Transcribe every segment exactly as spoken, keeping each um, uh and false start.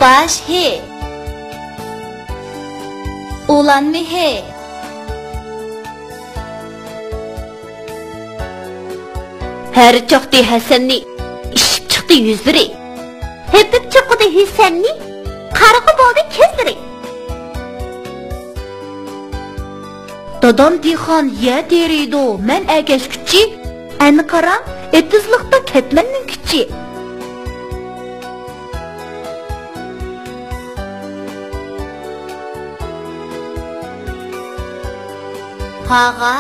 باش ھې. ئۇلان مېھى. ھەر چاقتى ھەسەننى، ئىششىپ چىقتى يۈزلىرى. ھېپىپ چوقۇدى ھۈسەننى، قارىغۇ بولدى كۆزلىرى. دادام دېھقان يەر تېرىيدۇ، مەن ئەگەشكۈچى. ئەنە قاراڭ، ئېتىزلىقتا كەتمەننىڭ كۈچى. ھاغا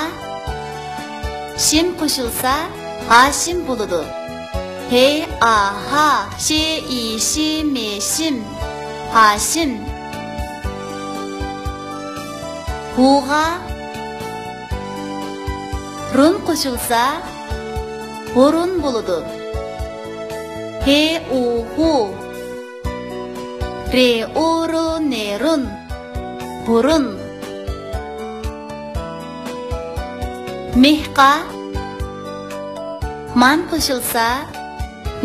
شىم قوشۇلسا، ھاشىم بولىدۇ. ھې، ئا، ھا، شې، ئى، شى، مې، شىم. ھاشىم. ھۇغا رۇن قوشۇلسا، ھۇرۇن بولىدۇ. ھې، ئۇ، ھۇ. رې، ئۇ، رۇ، نې، رۇن. ھۇرۇن. مېھقا مان قوشۇلسا،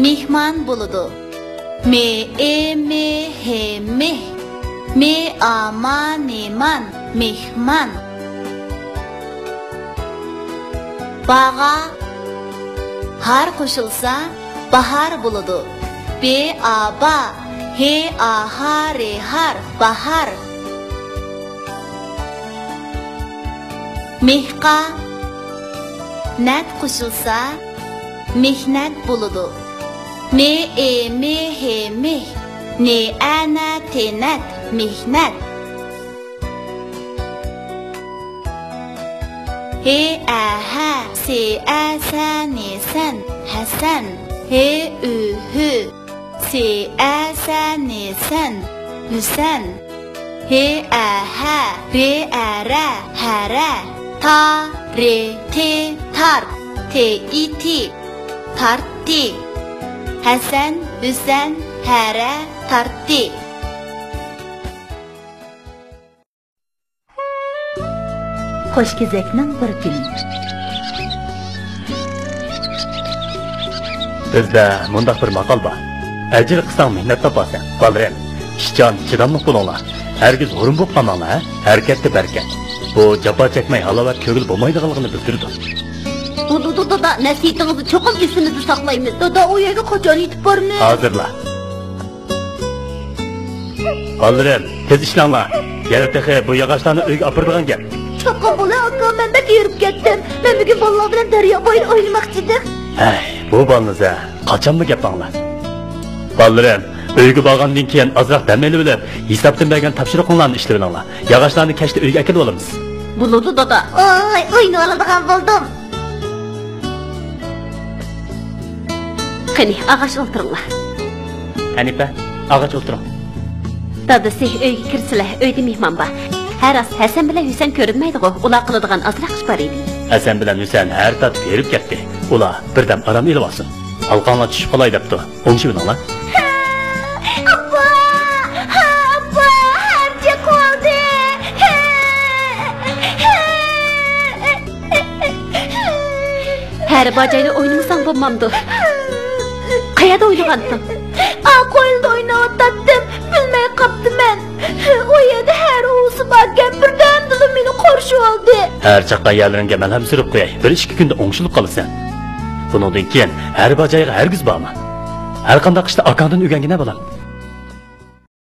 مېھمان بولىدۇ. مې، ئې، مې، ھې، مېھ. مې، ئا، ما، نې، مان. مېھمان. باغا ھار قوشۇلسا، باھار بولىدۇ. بې، ئا، با. ھې، ئا، ھا، رې، ھار. باھار. مېھقا نەت قوشۇلسا، مېھنەت بولىدۇ. مې، ئې، مې، ھې، مېھ. نې، ئە، نە، تې، نەت. مېھنەت. ھې، ئە، ھە، سې، ئە، سە، نې، سەن. ھەسەن. ھې، ئۈ، ھۈ. سې، ئە، سە، نې، سەن. ھۈسەن. ھې، ئە، ھە، رې، ئە، رە، ھەرە. تا، رې، تې، تارت. تې، ئى، تى، تارتتى. ھەسەن، ھۈسەن، ھەرە، تارتتى. قوش كېزەكنىڭ بىر كۈنى. بىزدە مۇنداق بىر ماقال بار: ئەجىر قىلساڭ مېھنەت تاپارسەن. بالىلىرىم، ئىشچان، چىداملىق بولۇڭلار. ھەرگىز ھۇرۇن بولۇپ قالماڭلار، ھە؟ ھەرىكەتتە بەرىكەت. بۇ جاپا چەكمەي ھالاۋەت كۆڭۈل بولمايدىغانلىقىنى بىلدۈرىدۇ. بولىدۇ دادا، نەسىھىتىڭىزنى چوقۇم ئېسىمىزدە ساقلايمىز. دادا، ئۇ يەرگە قاچان يېتىپ بارىمىز؟ ھازىرلا. بالىلىرىم، تېز ئىشلەڭلار. يەنە تېخى بۇ ياغاچلارنى ئۆيگە ئاپىرىدىغان گەپ. چوقۇم بولە ئاكا، مەن بەك ھېرىپ كەتتىم. مەن بۈگۈن بالىلار بىلەن دەريا بويىدا ئوينىماقچىدىم. ھەي، بۇ بالىلىرىم، قاچانمۇ گەپ ئاڭلاڭ. بالىلىرىم، ئۆيگە بارغاندىن كېيىن ئازراق دەم ئېلىۋېلىپ، ھېسابتىن بەرگەن تاپشۇرۇقۇڭلارنى ئىشلىۋېلىڭلار. ياغاچلارنى كەچتە ئۆيگە ئەكېلىۋالىمىز. بولىدۇ دادا. ئاي، ئوينىۋالىدىغان بولدۇم. قېنى، ئاغاچ ئولتۇرۇڭلار. ھەنىپە، ئاغاچ ئولتۇرۇڭ. دادىسى، ئۆيگە كىرسىلە، ئۆيدە مېھمان بار. ھە راست، ھەسەن بىلەن ھۈسەن كۆرۈنمەيدىغۇ، ئۇلار قىلىدىغان ئازراق ئىش بار ئىدى. ھەسەن بىلەن ھۈسەن ھەر تارتىپ ھېرىپ كەتتى. ئۇلار بىردەم ئارام ئېلىۋالسۇن. ھالقاڭلار چۈشۈپ قالاي دەپتۇ. ئوڭشىۋېلىڭلار. ئاپا! ھا، ئاپا! ھەر چىقىۋالدى! ھەر باجايدا ئوينىمىساڭ بولمامدۇ؟ قەيەردە ئوينىغانتىڭ؟ ئا، قويلىدا ئويناۋاتاتتىم، بىلمەي قاپتىمەن. ئۇ يەردە ھەر ئۇۋىسى باركەن، بىردەمدىلا مېنى قورشىۋالدى. ھەر چاققان يەرلىرىڭگە مەلھەم سۈرۈپ قوياي، بىر ئىككى كۈندە ئوڭشىلىپ قالىسەن. بۇنىڭدىن كېيىن ھەر باجايغا ھەرگىز بارما. ھەرقانداق ئىشتا ئاكاڭدىن ئۆگەنگىنە، بالام.